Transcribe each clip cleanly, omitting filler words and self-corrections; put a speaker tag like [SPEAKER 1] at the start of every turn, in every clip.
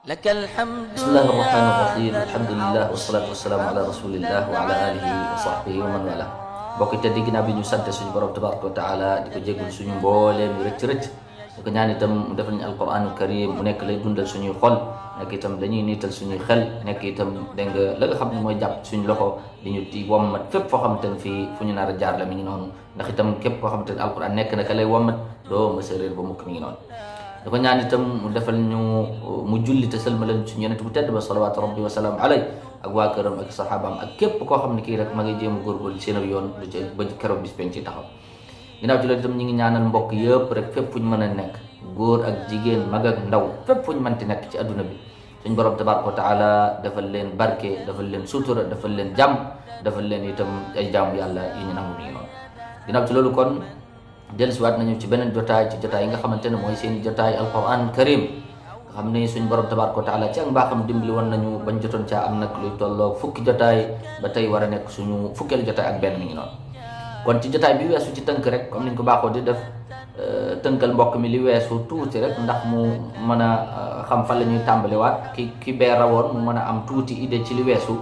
[SPEAKER 1] لك الحمد
[SPEAKER 2] بسم الله الرحمن
[SPEAKER 1] يا
[SPEAKER 2] الرحيم الحمد لله والصلاة والسلام على رسول الله وعلى آله وصحبه ومن والاه bokk te digg naa bi ñu sant suñu borom tabaraka wa taala di ko jéggul suñu mbooleem rëcc rëcc di ko ñaan itam mu defal ñu alquranul karim mu nekk lay dundal suñuy xol nekk itam dañuy niital suñuy xel nekk itam dégg nga la nga xam ne mooy jàpp suñu loxo di ñu di wommat fépp foo xamante ne fii fu ñu nar a jaar la mi ngi noonu ndax itam képp koo xamante ne alquran nekk na ka lay wommat doo ma sa réer ba mukk mi ngi noonu da ko ñaan itam mu defal ñu mu julli te sëlmalal suñu yonent bu tedd ba salawaatu rabbi wa salaam alay ak waa këram ak saxaabaam ak képp koo xam ne kii rek ma ngay jéem a góorgóorlu seen yoon lu ci ba keroog bis penc ci taxaw ginnaaw ci loolu itam ñu ngi ñaanal mbokk yëpp rek fépp fu ñu mën a nekk góor ak jigéen mag ak ndaw fépp fu ñu mënti nekk ci adduna bi suñu borom tabaraka wa taala defal leen barke defal leen sutura defal leen jàmm defal leen itam ay jaamu yàlla yi ñu nangu mi ngi noonu ginnaaw ci loolu kon dellusiwaat nañu ci beneen jotaay ci jotaay yi nga xamante ne mooy seen jotaay alquran karim nga xam ne suñu borom tabaraka wa taala ci ak mbaaxam dimbali woon nañu bañ jotoon caa am nag luy tolloo fukki jotaay ba tey war a nekk suñu fukkeelu jotaay ak benn mi ngi noonu kon ci jotaay bi weesu ci tënk rek comme niñ ko baaxoo di def tënkal mbokk mi li weesu tuuti rek ndax mu mën a xam fan la ñuy tàmbaliwaat ki bee rawoon mu mën a am tuuti idée ci li weesu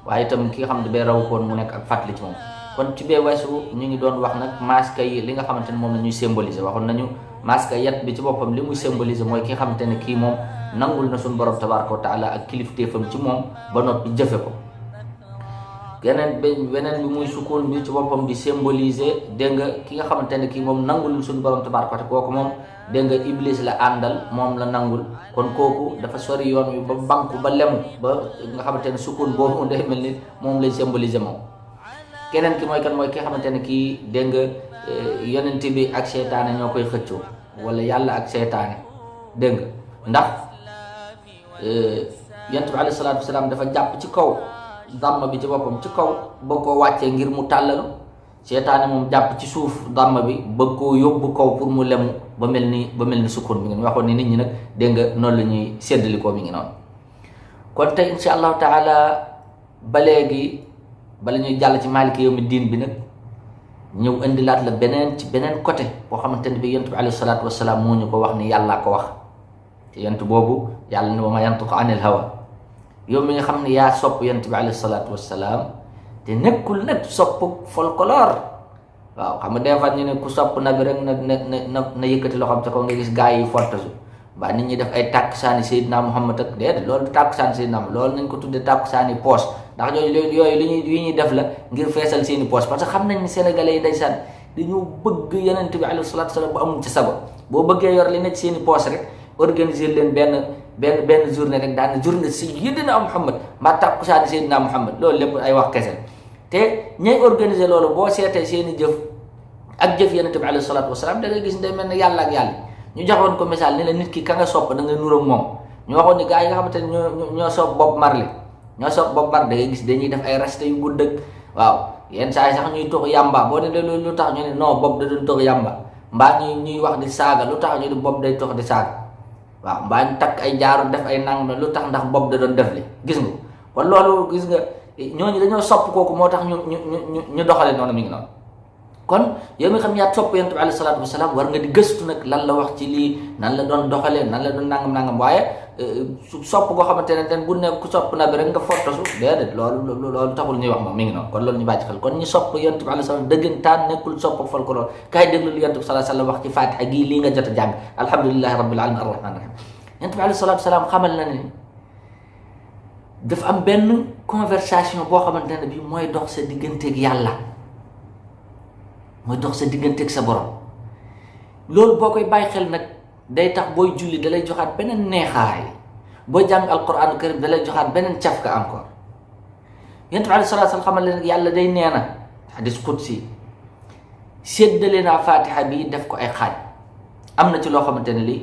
[SPEAKER 2] waaye itam ki nga xam ne bee rawu koon mu nekk ak fàttali ci moom kon ci bee weesu ñu ngi doon wax nag masque yi li nga xamante ne moom la ñuy symboliser waxoon nañu masque yat bi ci boppam li muy symboliser mooy ki nga xamante ne kii moom nangul na suñu borom tabaraka wa taala ak kilifteefam ci moom ba noppi jëfe ko weneen bi muy sukkoon bi ci boppam di symboliser dégg nga ki nga xamante ne kii moom nangul suñu borom tabaraka wa taala kooku moom dégg nga iblis la àndal moom la nangul kon kooku dafa sori yoon wi ba banku ba lemu ba nga xamante ne sukkoon boobu day mel ni moom lay symboliser moom keneen ki mooy kan mooy ki nga xamante ne kii dégg nga yonent bi ak seytaane ñoo koy xëccoo wala yàlla ak seytaane dégg nga ndax yonent bi alayhi salaatu wasalaam dafa jàpp ci kaw damma bi ci boppam ci kaw bëgg koo wàccee ngir mu tàllalu seytaane moom jàpp ci suuf damma bi bëgg koo yóbbu kaw pour mu lemu ba mel ni sukkoon bi ngeen waxoon ni nit ñi nag dégg nga noonu la ñuy séddalikoo mi ngi noonu kon tey insha allahu taala ba léegi bala ñuy jàll ci maaliki yawmi diin bi nag ñëw indilaat la ci beneen côté boo xamante ne bi yonent bi alayhi salaatu wasalaam moo ñu ko wax ni yàllaa ko wax te yonent boobu yàlla ne wa ma yantiqu anil hawa yow mi nga xam ne yaa sopp yonent bi alayhi salaatu wasalaam te nekkul nag sopp folklore waaw xam nga des fois ñu ne ku sopp na bi rek na yëkkati loo xam te ko nga gis gaa yi fortasu ba nit ñi def ay tàkk saani Seydina Muhammad ak déedéet loolu tàkk saani Seydina Muhammad loolu nañ ko tudde tàkk saani poche ndax yooyu li ñuy def la ngir feesal seeni poche parce que xam nañ ni sénégalais yi ndeysaan dañu bëgg yonent bi alayhi salaatu wasalaam bu amul ci sago boo bëggee yor li nekk seeni poche rek organiser leen benn journée rek daana journée Seydina Muhammad mbaa tàkk saani Seydina Muhammad loolu lépp ay wax kese te ñay organiser loolu boo seetee seeni jëf ak jëf yonent bi alayhi salaatu wasalaam da ngay gis day mel ne yàlla ak yàlla ñu joxoon ko misaal ni la nit ki ka nga sopp da nga nuróog moom ñu waxoon ni gars yi nga xamante ne ñoo sopp Bob Marley da ngay gis dañuy def ay rasta yu gudd ak waaw yenn saa yi sax ñuy tux yàmba boo ne lu tax ñu ne non Bob da doon tux yàmba mbaa ñuy wax di saaga lu tax ñu ne Bob day tux di saaga waaw mbaa ñu takk ay jaaru def ay nang lu tax ndax Bob da doon def li gis nga kon loolu gis nga ñooñu dañoo sopp kooku moo tax ñu doxale noonu mi ngi noonu kon yow mi xam yaa sopp yonent bi alayhi salaatu wasalaam war nga di gëstu nag lan la wax ci lii nan la doon doxalee nan la doon nangam waaye sopp koo xamante ne ten bu nekk ku sopp na bi rek nga fortasu déedéet loolu taxul ñuy wax moom mi ngi noonu kon loolu ñu bàyyi xel kon ñu sopp yonent bi alayhi salaam dëggantaan nekkul sopp ak folklore kaay déglu li yonent bi sallallahu alayhi wasallam wax ci Fatiha gii lii nga jot a jàng alhamdulillahi rabbil alamin arrahman rahim yonent bi alayhi salaatu wasalaam xamal na ne dafa am benn conversation boo xamante ne bi mooy dox sa digganteeg yàlla mooy dox sa digganteeg sa borom loolu boo koy bàyyi xel nag day tax booy julli dalay joxaat beneen neexaay booy jàng alquran karim dalay joxaat beneen cafka encore yonent bi alayhi salaatu salaam xamal leen yàlla day nee na hadis qudsi séddale naa fatiha bi def ko ay xaaj am na ci loo xamante ne lii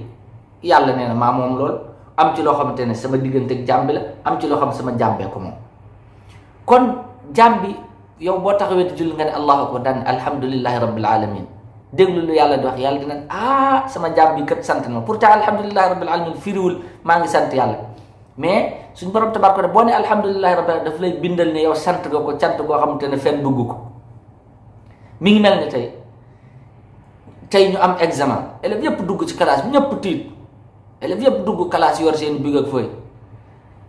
[SPEAKER 2] yàlla nee na maa moom lool am ci loo xamante ne sama digganteeg jàmbi la am ci loo xam sama jàmbee ko moom kon jàmbi yow boo taxawee di julli nga ne allahu akbar daan alhamdulillahi rabbil alamin déglu lu yàlla di wax yàlla dina sama jaam bi kat sant na pourtant alhamdulillahi rabbil alamin firiwul maa ngi sant yàlla mais suñu borom tabaraka boo ne alhamdulillahi rabbil alamin daf lay bindal ne yow sant nga ko cant goo xamante ne fenn dugg ko mi ngi mel ni tey ñu am examen élèves yëpp dugg ci classe bi ñëpp tiit élèves yëpp dugg classe yor seen big ak fooy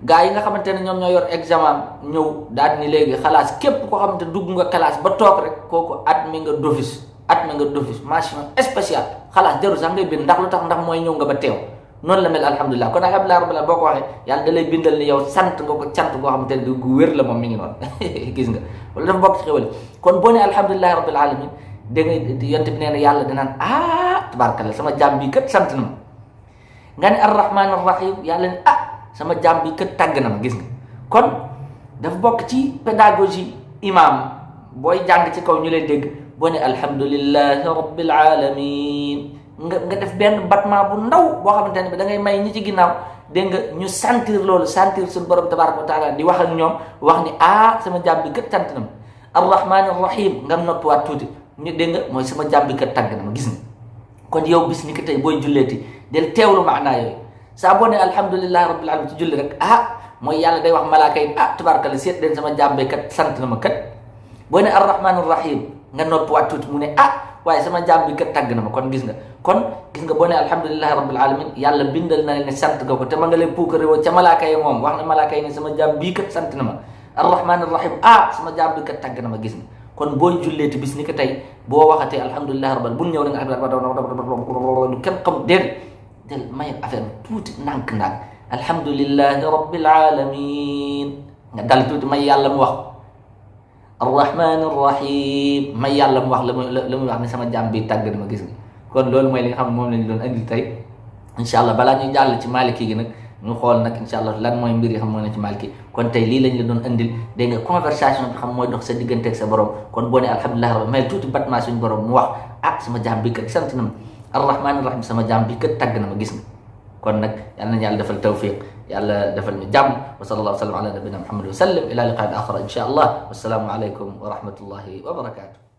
[SPEAKER 2] gaa yi nga xamante ne ñoom ñoo yor examen ñëw daal ni léegi xalaas képp koo xamante dugg nga classe ba toog rek kooku admis nga d'office mention spéciale xalaas jarul sax ngay bind ndax lu tax ndax mooy ñëw nga ba teew noonu la mel alhamdulilah kon alhamdulilah rabbil alamin boo ko waxee yàlla da lay bindal ni yow sant nga ko cant goo xamante ne gu wér la moom mi ngi noonu gis nga wala dafa bokk ci xéwal kon boo nee alhamdulilah rabbil alamin da ngay yonte bi nee na yàlla danaan tabaarkalla sama jaam bi kat sant na ma nga ne arrahman arrahim yàlla ne sama jaam bi kat tàgg na ma gis nga kon dafa bokk ci pédagogie imam booy jàng ci kaw ñu lay dégg boo ne alhamdulillahi rabbil alamin nga def benn battement bu ndaw boo xamante ne bi da ngay may ñi ci ginnaaw dégg nga ñu sentir loolu sentir suñu borom tabaraka wa taala di wax ak ñoom wax ni sama jaam bi kat sant na ma arrahman arrahim nga noppiwaat tuuti ñu dégg nga mooy sama jaam bi kat tàgg na ma gis nga kon yow bis ni ko tey booy julleeti del teewlu maanaa yooyu saa boo ne alhamdulillahi rabbil alamin ci julli rek mooy yàlla day wax malaaka yi tabarakalla seet leen sama jaam bi kat sant na ma kat boo ne arrahman arrahim nga noppiwaat tuuti mu ne waaye sama jaam bi kat tàgg na ma kon gis nga boo ne alhamdulillahi rabbil alamin yàlla bindal na ne sant nga ko te ma nga lay puukare woo ca malaaka yi moom wax na malaaka yi ne sama jaam bii kat sant na ma arrahman arrahim sama jaam bi kat tàgg na ma gis nga kon booy julleeti bis ni ko tey boo waxatee alhamdulillahi rabbil bul ñëw na nga kenn xam del may affaire bi tuuti ndànk-ndànk alhamdulillahi rabbil alamin nga dal tuuti may yàlla mu wax arrahman arrahim may yàlla mu wax la muy wax ne sama jaam bi tàgg na ma gis nga kon loolu mooy li nga xam ne moom lañu doon andil tey incha allah balaa ñuy jàll ci maliki gi nag ñu xool nag incha allah lan mooy mbir yi xam moo ne ci maliki kon tey lii lañ la doon andil dégg nga conversation bi xam mooy dox sa diggante ak sa borom kon boo ne alhamdulilah rabbi may tuuti batma suñu borom mu wax sama jaam bi kat sant na ma arrahman arrahim sama jaam bi kat tàgg na ma gis nga kon nag yàlla nañu yàlla defal tawfiq yàlla defal ñu jàmm wa sallallahu wa sallam ala nabina muhammad wa sallam ila liqain axara incha allah wassalaamu aleykum wa rahmatullahi wa barakatuh